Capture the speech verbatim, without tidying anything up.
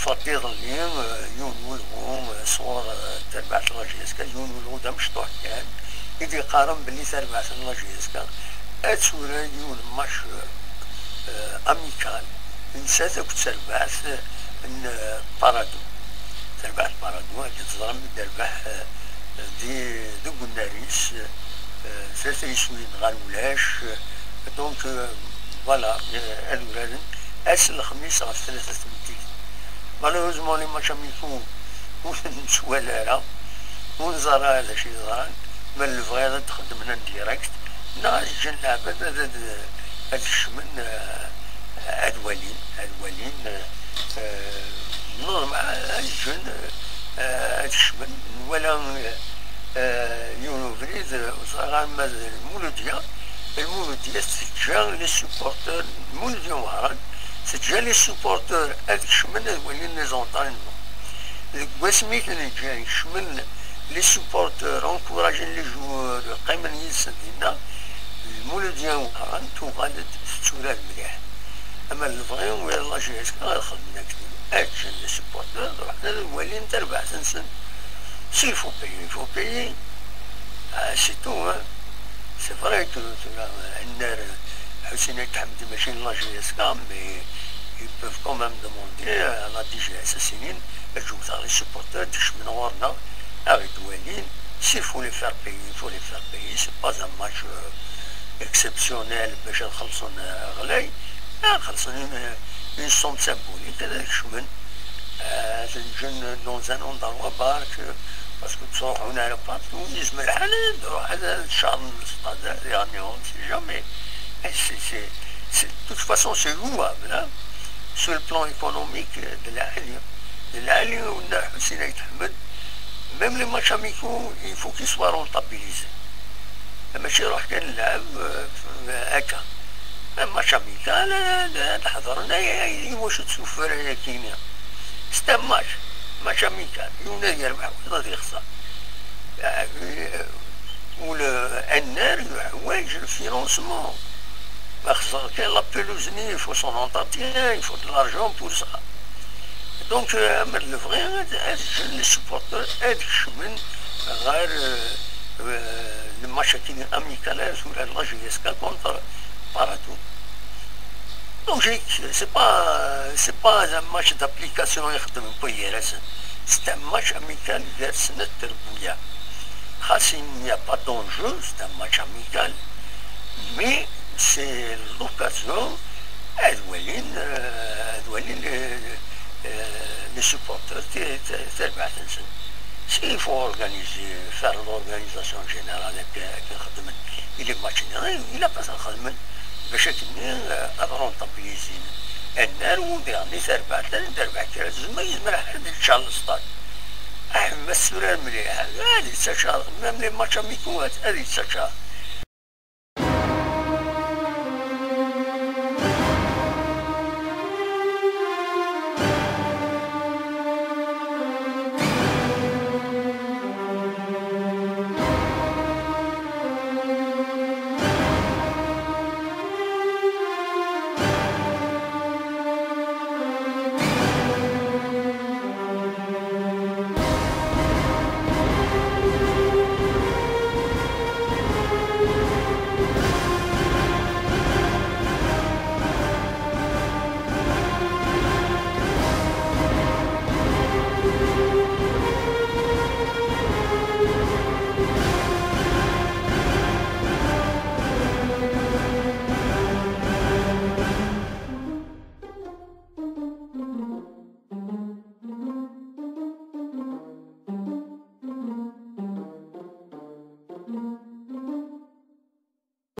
Ffeɣ-d iḍelli, eh, yiwen n welɣu, eh, sɣur, eh, terbaɛt n la J S K, yiwen n welɣu d amecṭuḥ kan, i d-yeqqaren belli tarbaɛt n la J S K ad turar yiwen n match, eh, eh, amical, nettat akked terbaɛt, eh, n, eh, Paradou. Terbaɛt Paradou, akken teẓram, i d-terbeḥ, eh, di, deg unnar-is, eh, tlata yiswiyen ɣer ulac, eh, donc, eh, voilà, eh, ad uraren ass n lexmis ɣef tlata tmeddit. Malheureusement, les matchs amicaux ur ten-nettwali ara, ur nẓerr ara d acu yeḍran, ma lebɣi ad t-xedmen en direct, neɣ ad ǧǧen leɛbad ad, ad, ad kecmen, eh, ad walin, ad walin, eh, eh, normal, ad ǧǧen, eh, ad kecmen. Nwala, eh, eh, yiwen ubrid, eh, ur ẓriɣ ara ma d Lmuludya, Lmuludya teǧǧa les supporters, Lmuludya Wehran, teǧǧa les supporters ad kecmen ad walin les entraînements. Deg wasmi i ten-ǧǧan kecmen les supporters, encouragen les joueurs, qqimen yid-sen dinna, Lmuludya Wehran tuɣal-d tetturar mliḥ. Ama lebɣi, wid la J S K ad xedmen akken, ad ǧǧen les supporters, ad ruḥen ad walin tarbaɛt-nsen. S'il faut payer, il faut payer. Ah, c'est tout, hein. C'est vrai que tura, Annar, Ḥusin Ayt Ḥmed, mačči n la J S K, mais ils peuvent quand même demander à la D G S, a s-inin, ad ǧǧemt les supporters ad d-kecmen ɣur-neɣ, ad ɣ-id-walin. S'il faut les faire payer, il faut les faire payer. C'est pas un match, euh, exceptionnel باش ad xellṣen, euh, ɣlay. Ah, xellṣen une, une somme symbolique, ad kecmen. Ah, ad ǧǧen dans un endroit barré, parce que ttruḥun ara partout, yezmer lḥal ad ruḥ ad, ad caṛen le stade, يعني, on ne sait jamais. Et c'est, c'est, c'est, de toute façon, c'est louable, hein. Sur le plan économique, d lɛali, d lɛali. Nna Ḥusin Ayt Ḥmed, même les matchs amicaux, il faut qu'ils soient rentabilisés. Mačči ruḥ kan lɛeb, euh, akka. Match amical, ad, ad ḥeḍren, ay, ay, i wacu ttuffra ayakini? C'est un match, match amical. Yiwen ad yerbeḥ, wayeḍ ad yexṣer. Ah, euh, u le, Annar yuḥwaǧ le financement. Ma xeṣreɣ kan la pelouse-nni, il faut son entretien, il faut de l'argent pour ça. Donc, euh, ama d lebɣi, ad, ad ǧǧen les supporters ad kecmen ɣer, euh, euh, le match-agi amical ara turar la J S K contre Paradou. Donc, j'ai, c'est pas, c'est pas un match d'application i xeddmen wagi gar-asen. C'est un match amical gar snat trebbuyaɛ. Xas il n'y a pas d'enjeu, c'est un match amical, mais c'est l'occasion ad walin, euh, ad walin, euh, euh, les supporters ti-, ti-, tarbaɛt-nsen. S'il faut organiser, faire l'organisation générale akken, akken xeddmen i les matchs-nni, ilaq ad xedmen bac akken, euh, ad rentabilizin Annar, u diɣen i tarbaɛt, ad d-terbeḥ kra, tezmer, yezmer ad d-teččar le stade. Aḥemmas tura mliḥ, ad yettaččar, même les matchs amicaux, ad yettaččar.